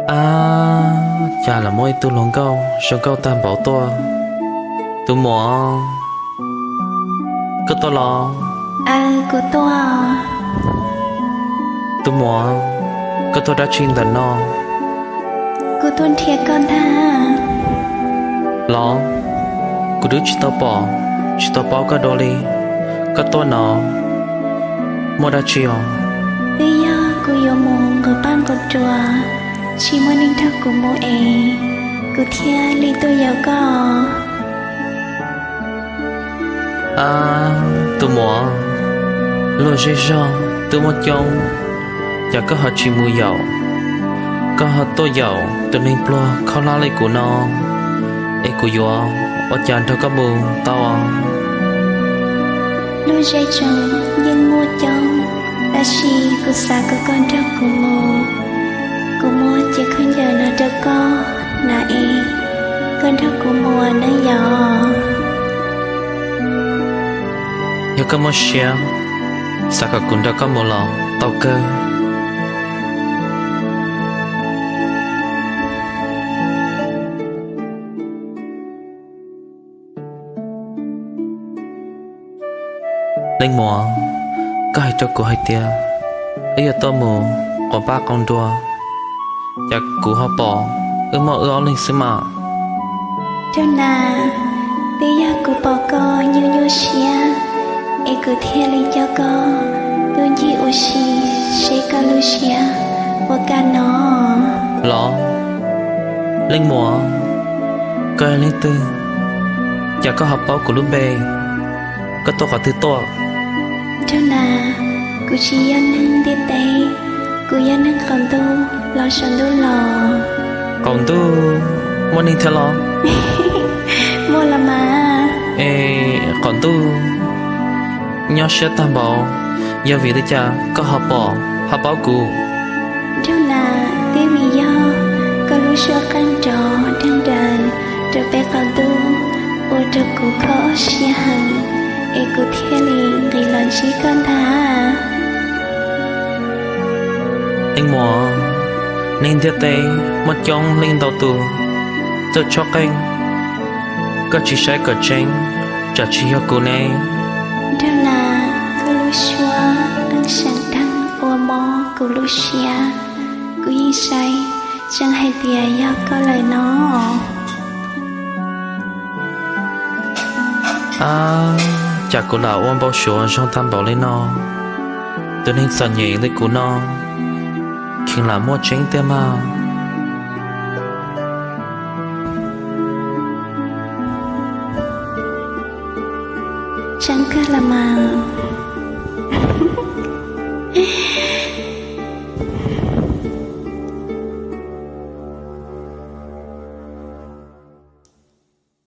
Ab, cas lam muaj ib tug hluas nkauj zoo nkauj tag npaum tuaj. Tus muam, koj tuaj los? Kuv tuaj. Tus muam, koj tuaj dab tsi ntawm no? Kuv tuaj nrhiav koj ntag. Los, kuv twb tsis tau pom, tsis tau paub koj dua li. Koj tuaj no muaj dab tsi os? Twb yog kuv yuav mus nqus paj nqus rua, tsis muaj neeg nrog kuv mus es kuv thiaj li tuaj yaum koj. Ab, tus muam, luag zej zog twb muaj coob, cas koj ho tsis mus yaum? Koj ho tuaj yaum tus neeg pluag khaub hlab li kuv no, es kuv yuav ua cas nrog koj mus tau? Luag zej zog yeej muaj coob, tab sis kuv xav kom koj nrog kuv mus. Kuv muab cev khaub ncaws no rau koj hnav es koj nrog kuv mus nawb yom. Yog koj muaj siab, xav kom kuv nrog koj mus los tau kawg. Leej muam, koj hais rau kuv hais tias wb yuav tuaj mus quas paj quas nruas, cas kuv ho pom wb muaj wb ob leeg xwb mas. Raug Nas, twb yog kuv pom koj nyuaj nyuaj siab es kuv thiaj li coj koj tuaj ncig ua si seb koj lub siab puas kam no. Los, leej muam, koj yog leej twg, cas koj ho paub kuv lub npe? Koj tuaj qhov twg tuaj? Raug Nas, kuv tsis yog neeg ntiaj teb, kuv yog neeg qaum ntuj los saum ntuj los. Qaum ntuj muaj neeg thiab los? Muaj los mas. Es qaum ntuj nyob siab tag npaum, yog vim li cas koj ho pom ho paub kuv? Raug Nas, twb vim yog koj lub suab qeej nrov deeg daws rau peb qaum ntuj ua rau kuv kho siab heev, es kuv thiaj li nqis los ntsib koj ntag. Leej muam, neeg ntiaj teb muaj coob leej ntau tus, txawj tshoob qeej, koj tsis saib kom tseeb, tsam tsis yog kuv ne. Raug Nas, koj lub suab qeej seem deeg ua mob kuv lub siab, kuv yeej saib tseeb hais tias yog koj lawm no. Ab, cas kuv lam ua npau suav zoo tag npaum li no, tus neeg txom nyem li kuv no kheev lam muaj tseeb tiag mas. Tseeb kawg los mas.